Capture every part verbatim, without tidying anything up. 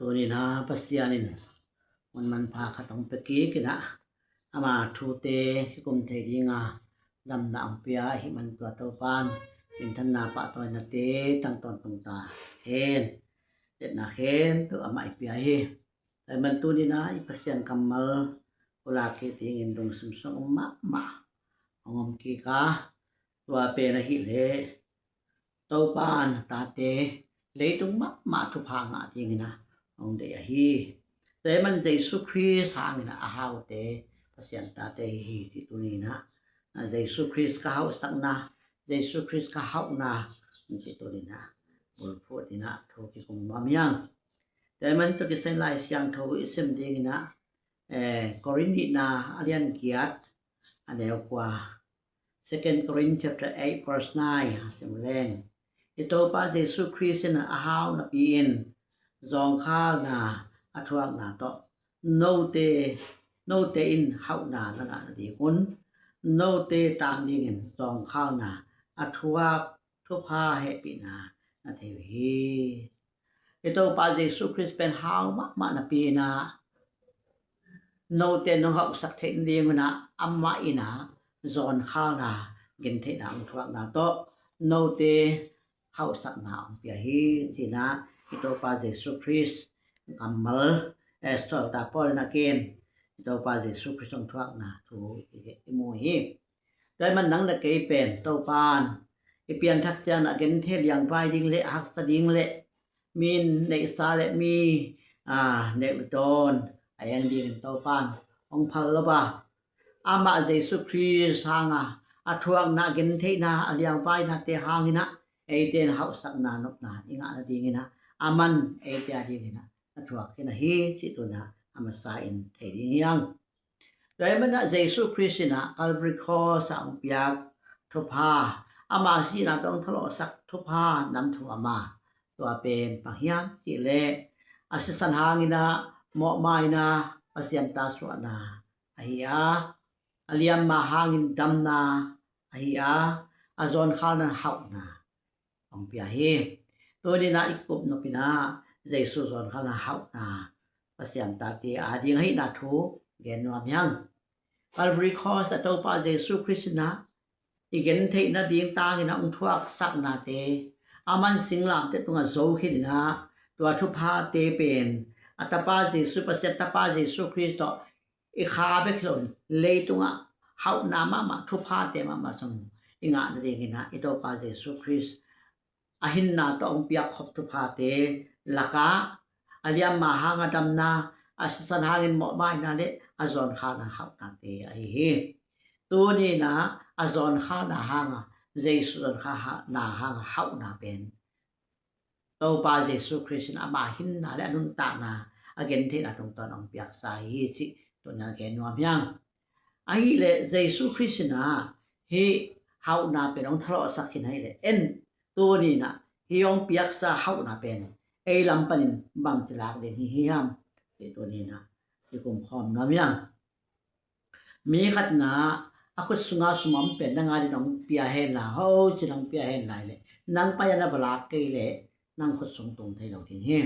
Tuni-in ah Pasian in mun manpha khat hong pia kik in ah, ama thute kikum thei dinga damna hong pia ahih man tua Topa'n minthanna pahtawinate tang tawntung ta hen. Liatna khempeuh amah i pia hi. Tua ahih man tuni-in ah i Pasian kammal khualak kik dingin lungsim sung mahmah hong om kik a, tua pen ahih leh Topa'n tate leitung mahmah thupha ngah dingin ah hong deih ahi. Tua ahih man Jesu Khrist hangin ah a haute Pasian tate hi hi cih tuni-in ah, Jesu Khrist ka hauhsakna, Jesu Khrist ka hauhna, cih tuni-in ah bulphuh in ah thu kikum nuam hi hang. Tua ahih man tua kisai Lai Siangtho i sim dingin ah, eh, Korin nihna a lian giat, a neu kua, Second Corinthians chapter eight verse nine a sim leng, i Topa Jesu Khrist in a hau napi-in zawngkhalna a thuakna tawh note, note in hauhna na ngah nadingun note tang dingin zawngkhalna a thuak thupha hehpihna na thei uh hi. I Topa Jesu Khrist pen hau mahmah napi-in ah note nong hauhsak theih nadingun ah amah in ah zawnkhalna, gentheihna hong thuakna tawh note hauhsakna hong pia hi ci-in ah i Topa Jesu Khrist kammal, eh, sawltak Paul in a ken i Topa Jesu Khrist hong thuakna thu i, i mu hi. Tua ahih man nang le kei pen Topa'n i pianthak ciangin a genthei liangvai ding le a haksa ding le mi neihsa le mi, ah, nek le dawn a eng dingin Topa'n hong phal lo a, amah Jesu Khrist hanga a thuakna, a gentheihna, a liangvainate hangin ah eite in hauhsakna, nopna i ngah nadingin ah aman eite a dingin ah a thuak khin ahi cih tuni-in ah a masa in thei ding hi hang. Tua ahih man ah Jesu Khrist in ah Calvary Cross ah hong piak thupha, ama sihna tawh hong thalawhsak thupha nam thum a, tua pen bang hiam cih leh a sisan hangin ah mawhmaina, Pasian ta suahna ahi a, a liamma hangin damna ahi a, a zawnkhalna hauhna hong pia hi. Tuni-in ah i kikup nop in ah Jesu zawnkhalna hauhna, Pasian tate a ding ahihna thu gen nuam hi hang. Calvary Cross ah Topa Jesu Khrist in ah i gentheih nading tangin ah hong thuaksaknate, aman singlamteh tungah zo khin in ah tua thuphate pen a Tapa Jesu, Pasian Tapa Jesu Khrist tawh i kha bek hi loin leitungah hauhna mahmah, thuphate mahmah zong i ngah nadingin ah i Topa Jesu Khrist a hinna tawh hong piakkhop thuphate lakah a liamma hanga damna, a sisan hangin mawhmaina le a zawnkhalna hauhnate ahi hi. Tuni-in ah a zawnkhalna hanga, Jesu zawnkhalna hanga hauhna pen Topa Jesu Khrist in ama hinna le a nuntakna, a gentheihna tungtawn hong piaksa hi cih tuni-in ah gen nuam hi hang. Ahih leh Jesu Khrist in ah hih hauhna pen hong thalawhsak khin ahih leh, en, tuni-in ah hih hong piaksa hauhna pen ei lam panin bangci lak ding hi hiam cih tuni-in ah i kumkhawm nuam hi hang. Mi khat in ah a khut sunga sum a om pen nang a dingin hong pia hen la, ho ci-in hong pia hen lai leh, nang pai-in na va lak kei leh nang khut sung tung thei lo ding hi.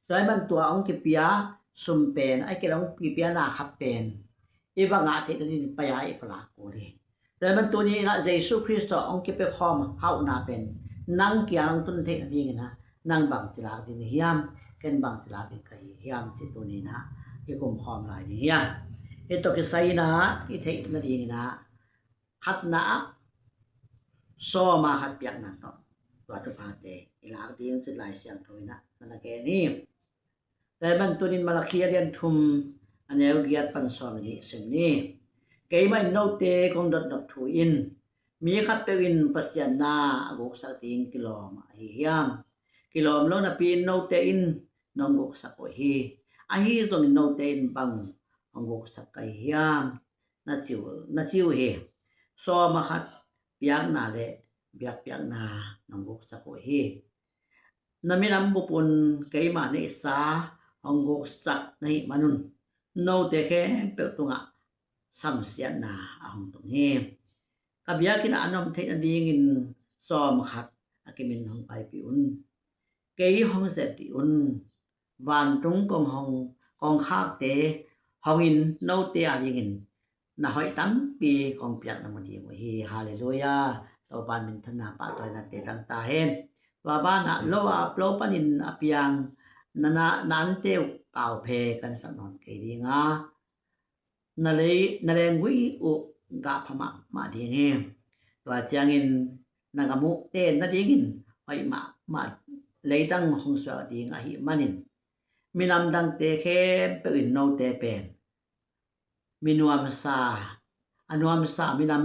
Tua ahih man tua hong kipia sum pen, ahih kei leh hong kipia na khat pen i va ngah theih nadingin pai-a i va lak kul hi. Tua ahih man tuni-in ah Jesu Khrist tawh hong kipia khawm hauhna pen nang kiang hong tun theih nadingin ah nang bangci lak ding na hiam, ken bangci lak ding ka hi hiam cih tuni-in ah i kumkhawm lai ding hi hang. Hih tawh kisai-in ah i theih nadingin ah khatna ah sawm a khat piakna tawh tua thuphate i lak ding cih Lai Siangtho in ah na gen hi. Tua ahih man tuni-in Malakhi a lian thum, a neu giat pan sawm le nih sim ni. Keimah in note kong dotnop thu in, mi khatpeuh in Pasian na a guksak ding kilawm ahi hiam? Kilawm lo napi-in note in nong guksak uh hi. Ahi zongin note in bang hong guksak ka hi hiam? Na ci uh, na ci uh hi. Sawm a khat piakna le biakpiakna nong guksak uh hi. Na minam bupun keima neihsa hong guksak na hih manun note khempeuh tungah samsiatna a hong tung hi. Ka biakinn ah a nuam theih nadingin sawm khat a kimin hong paipih un. Kei hong zet dih un. vantung kong hong, kong khakte hongin note a dingin na hoih tampi kong piak na mu ding uh hi. Halleluiah. Topa in minthanna pahtawina te tang ta hen. Tua banah lo a plo panin a piang na, na, na ante uh kauphe ka na sak nawn kei ding a, na lei, na lenggui uh gah pha mahmah ding hi. Tua ciangin na gam uh ten nadingin hoih mahmah leitang hong suak ding ahih manin minam dangte khempeuh in note pen mi nuamsa, a nuamsa minam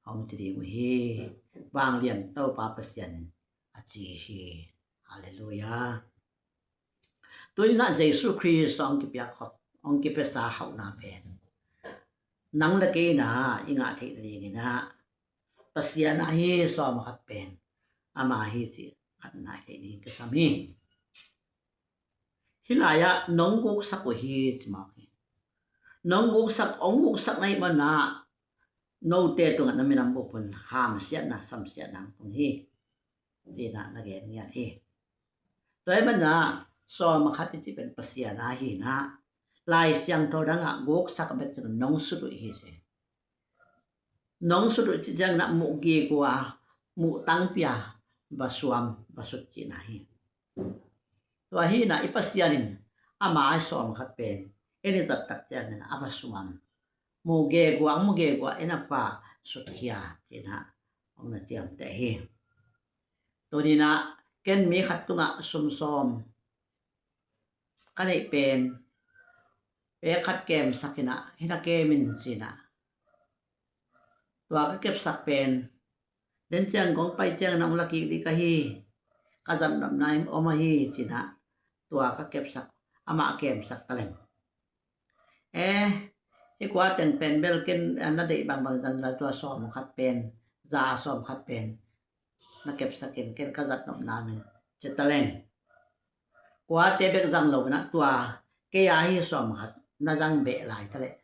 hong ci ding uh hi. Vanglian Topa Pasian in a ci hi. Halleluiah. Tuni-in ah Jesu Khrist hong kipiak khop, hong kipiasa hauhna pen nang le kei in ah i ngah theih nadingin ah Pasian ahi sawm khat pen ama hi cih khatna i theih ding kisam hi. Hih lai-ah nong guksak uh hi ci mawk hi. Nong guksak, hong guksak na hih manin ah note tungah na minam bup un hamsiatna, samsiatna hong tung hi. Ci-in ah na gen ngiat hi. Tua ahih manin ah sawm khat i cih pen Pasian a hi-in ah Lai Siangtho dangah guksak bek cih nong sut uh hi ci. Nong sut uh cih ciangin ah muh gigua, muh tangpi a va suam, va sut cihna hi. Tua hi-in ah i Pasian in ama i sawm khat pen en i zat tak ciangin a va suam. Mu gegua, mu gegua en a va sutkhia ci-in ah hong na ciamteh hi. Tuni-in ah ken mi khat tungah sum sawm ka neih pen pek khat kemsak in ah hih na kem in ci-in ah tua ka kepsak pen den ciang kong pai ciangin ah hong la kik ding ka hi, ka zat nopna in om ahi ci-in ah tua ka kepsak amah kemsak taleng. Eh, hih kua teng pen bel ken na deih bangbang zang la tua sawm khat pen, za sawm khat pen na kepsak in ken ka zat nopna in ci taleng. Kuate bek zang lo in ah tua kei a hi sawm khat na zang beh lai taleh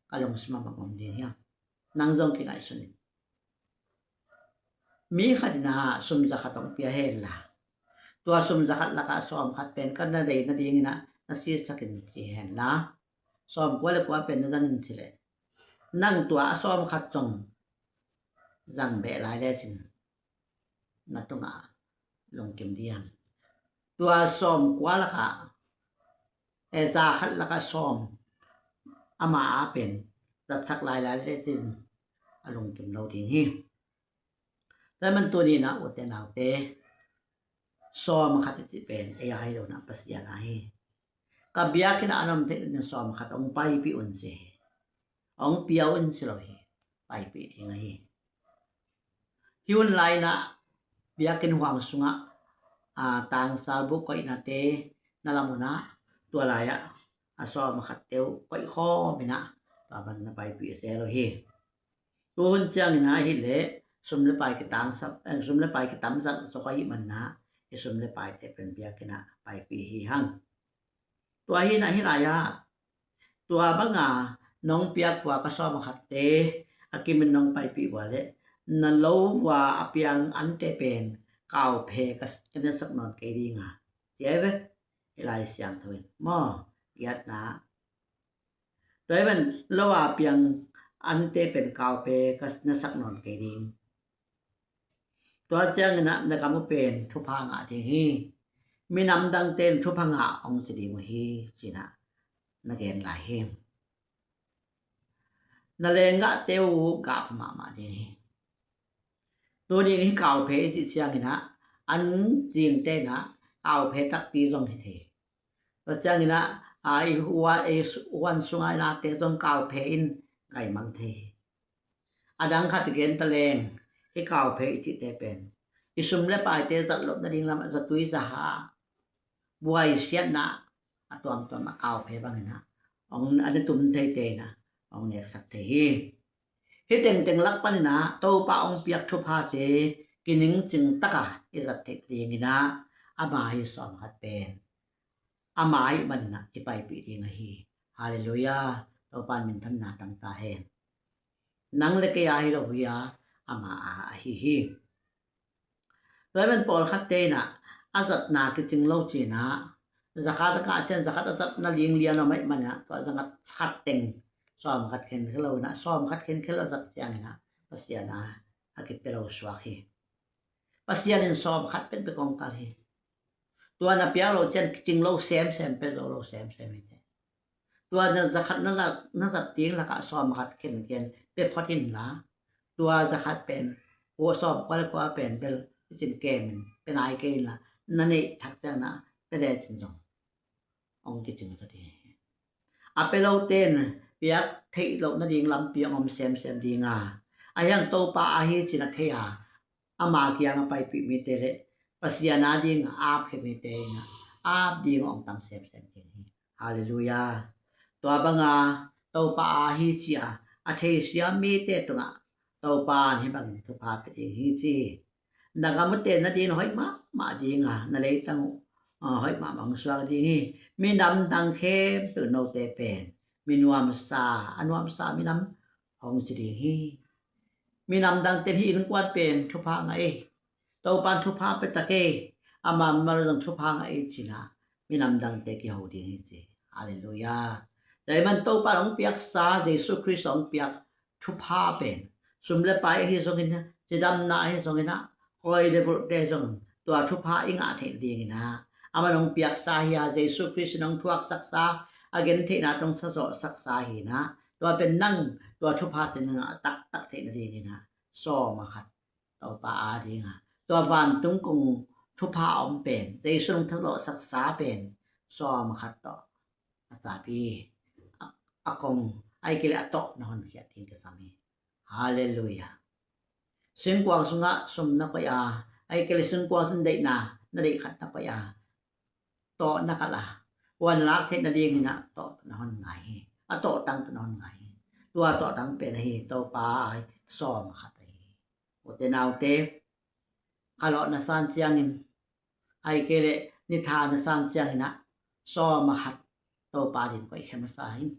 ka lungsim ah bang om ding hiam? Nang zong kingaihsun in. Mi khat in ah sum za khat hong pia hen la, tua sum za khat lakah sawm khat pen ka na deih nadingin ah na sisak in ci hen la, sawm kua le kua pen na zang in ci leh nang tua a sawm khat zong zang beh lai lecin na tungah lungkim diam? Tua sawm kua lakah, eh, za khat lakah sawm ama a pen zatsak lai lai lecin a lungkim lo ding hi. Tua ahih manin tuni-in ah ute naute, sawm khat i cih pen ei a hi lo in ah Pasian a hi. Ka biakinn ah a na om theih nading sawm khat hong paipih un ci hi. Hong pia un ci lo hi. Paipih ding ahi. Hih hun lai in ah biakinn huang sungah, a, tangsal buh koihnate na lam un ah tua lai-ah a sawm khatte uh koih khawm in ah tua bang na paipih se lo hi. Tu hun ciangin ah ahih leh sum le pai kitangsap, eh, sum le pai kitamzat zong ahih manin ah i sum le paite pen biakinn ah paipih hi hang. Tua hi-in ah hih lai-ah tua banga nong piak vua ka sawm khatte a kimin nong paipih vua leh na lo vua a piang ante pen kauphe ka, ka na sak nawn kei ding a, ci hi ve. Hih Lai Siangtho in maw, giatna. Tua hi ven, lo a piang ante pen kauphe ka na sak nawn kei ding. Tua ciangin ah na gam uh pen thupha ngah ding hi. Minam dangte in thupha ngah hong ci ding uh hi, ci-in ah na gen lai hi. Na lenggahte uh gah pha mahmah ding hi. Tuni in hih kauphe i cih ciangin ah an zingte in ah kauphe takpi zong hi thei. Tua ciangin ah, a, i hua, i huan sunga i nate zong kauphe in gaimang thei hi. A dang khat i gen ta leng, hih kauphe i cihte pen i sum le paite zat loh nading lamah zatui zaha, buaisiatna a tuamtuam a kauphe bangin ah hong, a na tum theite in ah hong neksak thei hi. Hih tengteng lak panin ah Topa hong piak thuphate kiningcing taka i zat theih dingin ah ama hi sawm khat pen ama ahih manin ah i paipih ding ahi. Halleluiah. Topa in minthanna tang ta hen. Nang le kei a hi lo hi a, ama a ahi hi. Tua hi ven, pawlkhatte in ah a zatna kicing lo ci-in ah Zakhat a ngah ciang zakhat a zat nading lian om ahih manin ah, tua zakhat teng sawm khat khenkhia lo in ah, sawm khat khenkhia lo a zat ciangin ah Pasian a a kipia lo suak hi. Pasian in sawm khat penpen kong kal hi. Tua na piak lo ciang kicing lo semsem, pia zo lo semsem hi teh. Tua na zakhat na la-, na zat ding lakah sawm khat khenkhen pia phot inla, tua zakhat pen, kua sawm kua le kua pen bel picin kem in, pia nai kei inla, na neih thak ciang na pia lecin zong hong kicing zaw ding hi. A pia lote in piak theih loh nading lampi hong om semsem ding a, ahi hang Topa ahi cih na thei a, ama kiang a paipih mite le Pasian a ding a apkhia mite in ah ap ding hong tam semsem ding hi. Halleluiah. Tua banga Topa ahi ci a a theisiam mite tungah Topa in hih bangin thupha pia ding hi ci hi. Na gam uh tenna ding hoih mahmah ding a, na leitang uh, ah, hoih mahmah hong suak ding hi. Minam dang khempeuh note pen mi nuamsa, a nuamsa minam hong ci ding hi. Minam dangte in hih innkuan pen thupha ngah ei, Topan thupha pia tak ei, ama mimal zong thupha ngah ei ci-in ah minam dangte kiho ding hi ci. Halleluiah. Tua ahih man Topan hong piaksa, Jesu Khrist hong piak thupha pen, sum le pai ahi zongin, cidamna ahi zongin ah, koi le vulhte zong tua thupha i ngah theih nadingin ah, aman hong piaksa hi a, Jesu Khrist in hong thuaksaksa, a gentheihna tawh hong thazawhsaksa hi in ah, tua pen nang tua thupha teng na ngah taktak theih nadingin ah, sawm a khat Topa a ding a, tua vantung kong thupha a om pen, Jesu in hong thazawhsaksa pen, sawm a khat tawh a zapi, a, a kong, ahih kei leh a tawh na honkhiat ding kisam hi. Halleluiah. Singkuang sungah sum na koih a, ahih kei leh singkuang sung deihna, na deih khat na koih a, tawh na kalh a, tua na lak theih nadingin ah tawh tawh na hon ngai hi. A tawhtang tawh na hon ngai hi. Tua tawhtang pen ahi Topa ahi sawm a khat ahi hi. Ute naute, khalawh na san ciangin, ahih kei leh nitha na san ciangin ah sawm a khat Topa ding koihkhia masa in.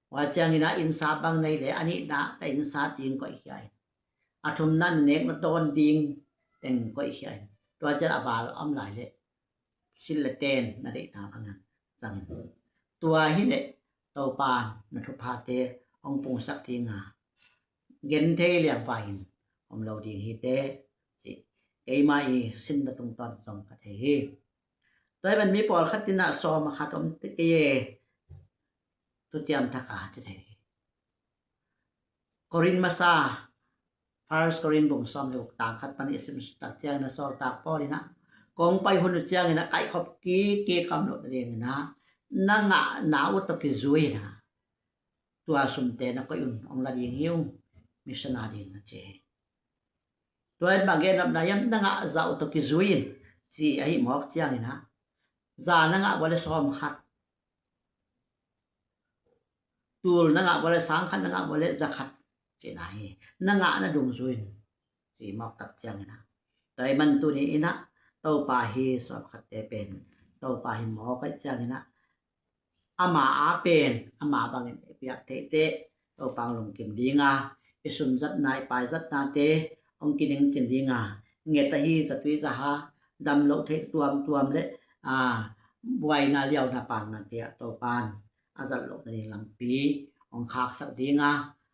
Tua ciangin ah innsap bang nei leh a nihna na innsap ding koihkhia in. A thumna na nek na dawn ding teng koihkhia in. Tua ciang a val a om lai leh silh le ten na deihna bangin zangin. Tua hi leh Topa na thuphate hong pungsak ding a, genthei liangpa in om lo ding hi teh, ci. Keima i sinna tungtawn zong ka thei hi. Tua ahih man mi pawlkhat in ah sawm a khat om kei e, thuciam thak a ci thei hi. Korin masa, First Korin bung sawm le guk, tang khat pan i sim tak ciangin ah sawltak Paul in ah, kong pai hun uh ciangin ah kaihkhop kik kik om loh nadingin ah, na ngahna uh tawh kizui in ah, tua sumte na koih un, hong la ding hi ung, mission a ding, na ci hi. Tua in bang gen nopna hiam, na ngah zah uh tawh kizui in, ci ahi mawk ciangin ah, za na ngah vua leh sawm khat, tul na ngah vua leh, sang khat na ngah vua leh, za khat cihna hi. Na ngahna dungzui in, ci mawk tak ciangin ah, tua ahih man tuni in ah Topa hi sawm khatte pen Topa hi mawk ahih ciangin ah, ama a pen ama bangin i piak theih teh Topa hong lungkim ding a, i sum zatna, i pai zatnate hong kiningcing ding a, nget ahi zatui zaha, dam loh theih tuamtuam le, a, buaina liauna panna te ah Topan a zat loh nading lampi hong khaksak ding a,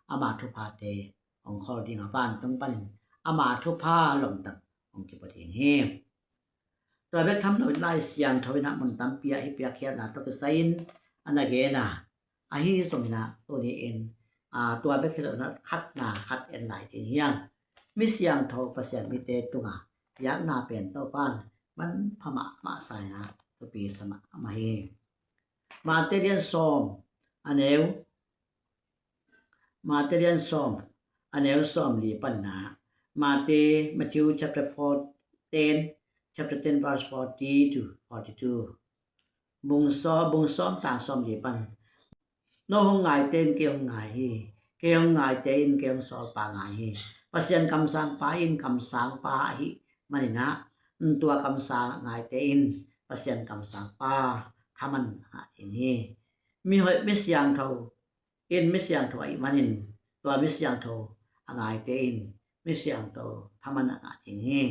ama thuphate hong khol ding a, vantung panin ama thupha lomtak hong kipua ding hi. Tua bek tham lo in Lai Siangtho in ah mun tampi ah hih piakkhiatna tawh kisai in a na gen a, ahi zongin ah tuni in, a, tua bek hi lo in ah khatna khat en lai ding hi hang. Mi siangtho Pasian mite tungah biakna pen Topan manpha mahmah sa in ah thupi sa mahmah hi. Mate lian sawm, a neu, Mate lian sawm, a neu sawmli pan ah, Mate, Matthew chapter four, ten, chapter ten verse forty to forty-two. Bung sawm, bung sawm, tang sawmli pan. No hong ngaite in kei hong ngai hi. Kei hong ngaite in kei hong sawlpa ngai hi. Pasian kamsangpa in kamsangpa ahih manin ah, tua kamsang a ngaite in Pasian kamsangpa thaman a ngah ding hi. Mi hoih, mi siangtho in mi siangtho ahih manin, tua mi siangtho a ngaite in mi siangtho thaman a ngah ding hi.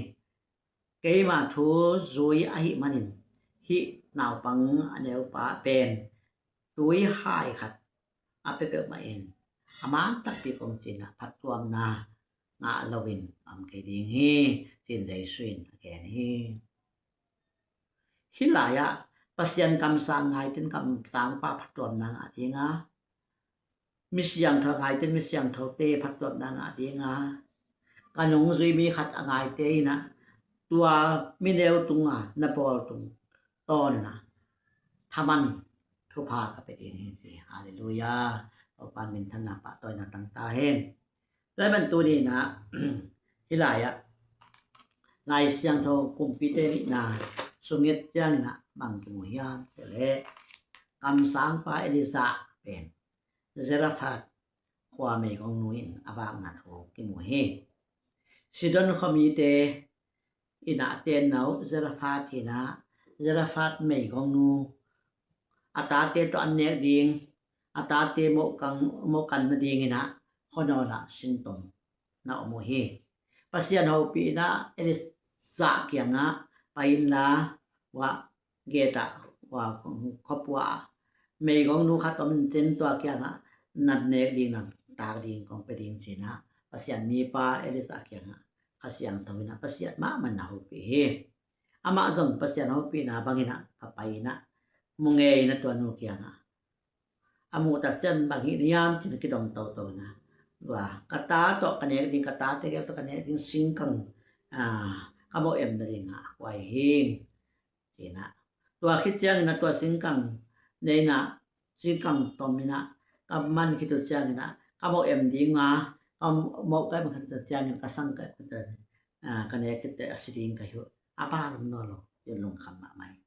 Keima thu zui ahih manin hih naupang a neupa pen tui hai khat a pia peuhmah in a man takpi kong ci-in ah phattuamna ngah loin om kei ding hi, ci-in Jesu in a gen hi. Hih lai-ah Pasian kamsang ngaite in kamsangpa phattuamna ngah ding a, mi siangtho ngaite in mi siangthote phattuamna ngah ding a, ka nungzui mi khat a ngaite in ah tua mi neu tunga na bawl tungtawn in ah thaman thupha ka pia ding hi, ci. Halleluiah. Topa minthanna pahtawina tang ta hen. Tua ahih manin tuni in ah hih lai-ah Lai Siangtho Kumpite Nihna sung i et ciangin ah bang kimu hiam cih leh kamsangpa Elijah pen Zarephath khua meigongnu in a vakna thu kimu hi. Sidon khuamite in ah a tenna uh Zarephath hi in ah, Zarephath meigongnu a tate tawh an nek ding, a tate mohkan, mohkan nadingin ah khuanawl ah singtom na om uh hi. Pasian hopih in ah Elijah kiangah pai inla, ua gate ah, ua khuapua ah meigongnu khat om in cin tua kiangah na nek ding, na tak ding kong pia ding ci-in ah Pasian mipa Elijah kiangah Kha Siangtho in ah Pasian mahmah in a hopih hi. Amah zong Pasian hopihna bangin ah va pai in ah mu ngei in ah tua nu kiangah a muh tak ciang bang hih na hiam ci-in a kidong toto in ah, tua ka ta tawh ka nek ding, ka tate gel tawh ka nek ding singkang, ah, ka moh em nading ah a kuai hing, ci-in ah. Tua khit ciangin ah tua singkang nei in ah, singkang tom in ah ka man khit uh ciangin ah ka moh em ding a, ka moh ka em khit uh ciangin ka sang ka em khit uh, ah, ka nek khit teh a si ding ka hi uh, a pha lum nawn lo, ci-in lungkham mahmah hi.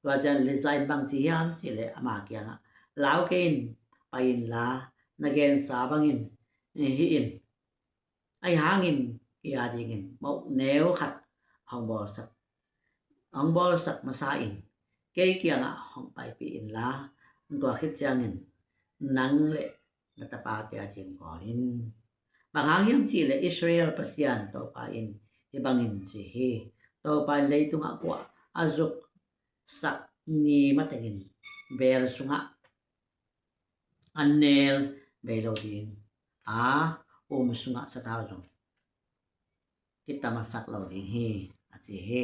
Tua ciang Elijah in bang ci hiam cih leh ama kiangah, lau kei in, pai inla, na gensa bangin hih in, ahih hangin kei a dingin moh neu khat hong bawlsak, hong bawlsak masa in, kei kiangah hong paipih inla, tua khit ciangin nang le na tapate a ding bawl in. Bang hang hiam cih leh Israel Pasian Topa in hih bangin ci hi. Topa in leitungah kua a zuksak ni matengin beel sungah an nel bei lo ding a, um sungah sathau zong kitamasak lo ding hi, a ci hi.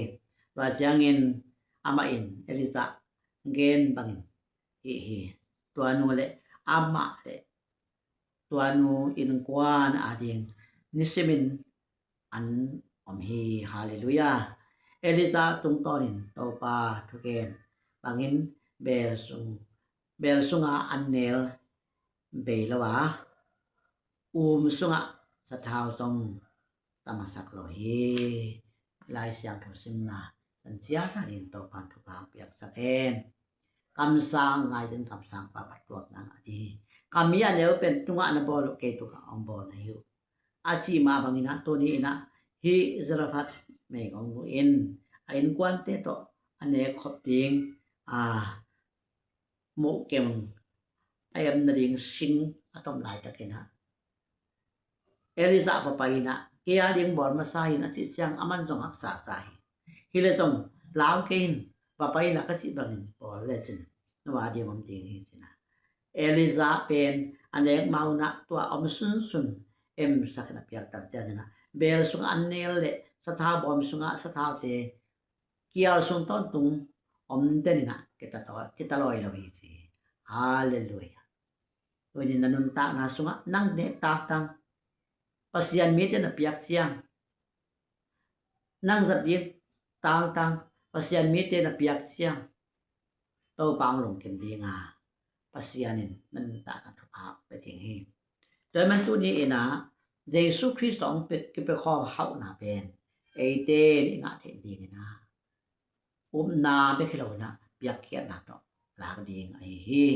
Tua ciangin amah in Elijah gen bangin hih hi. Tua nu le amah le tua nu innkuan a ding nisimin an om hi. Halleluiah. Elijah tungtawnin Topa thugen bangin beel sung, beel sunga an nel bei lo a, um sungah sathau zong tamasak lo hi. Lai Siangtho simna tan ciat a ding Topa'n thupha piaksak hen. Kamsang ngaite in kamsangpa phattuamna ngah ding hi. Ka mi a neu pen tungah na bawl uh, kei tungah hong bawl na hi uh, a cih mah bangin ah tuni in ah hih Zarephath meigongnu in a innkuante tawh a nek khop ding, a, mohkem a em nading sing a tom laitakin ah Elijah va pai in ah, kei a ding bawl masa in, a cih ciang aman zong haksa sa hi. Hi leh zong lau kei in, va pai in la ka cih bangin bawl lecin na va ding om ding hi, ci-in ah Elijah pen a nek ma un ah tua om sunsun emsak in a piak tak ciangin ah beel sungah an nel le sathau bawm sungah sathaute kial sung tawntung om den in ah kita tawi, kita lawi lo hi, ci hi. Halleluiah. Tuni in na nuntakna sungah nang nek tangtang, Pasian mite na piak ciang, nang zat ding tangtang, Pasian mite na piak ciang, Topa hong lungkim ding a, Pasian in na nuntakna thupha hong pia ding hi. Tua ahih manin tuni in ah Jesu Khrist tawh hong pia, kipia khawm hauhna pen eite in i ngah theih dingin ah upna bek hi lo in ah piakkhiatna tawh lak ding ahi hi.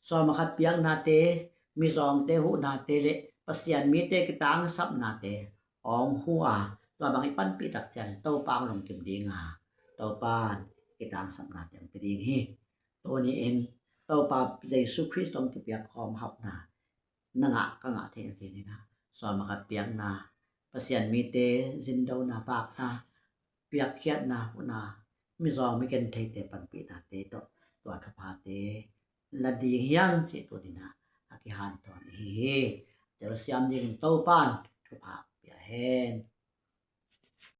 Sawm a khat piaknate, mizawngte huhnate le Pasian mite kitangsapnate hong huh a, tua bang i panpih tak ciangin Topa hong lungkim ding a, Topa in kitangsapnate hong pia ding hi. Tuni in Topa Jesu Khrist hong kipiak khawm hauhna na ngah, ka ngah theih nadingin ah sawm a khat piakna, Pasian mite zindona, vakna, piakkhiatna, huhna, mizawng migentheite panpihnate tawh tua thuphate la ding hi hang cih tuni-in ah a kihanthawn ihi hi. Telsiam dingin Topa'n thupha pia hen.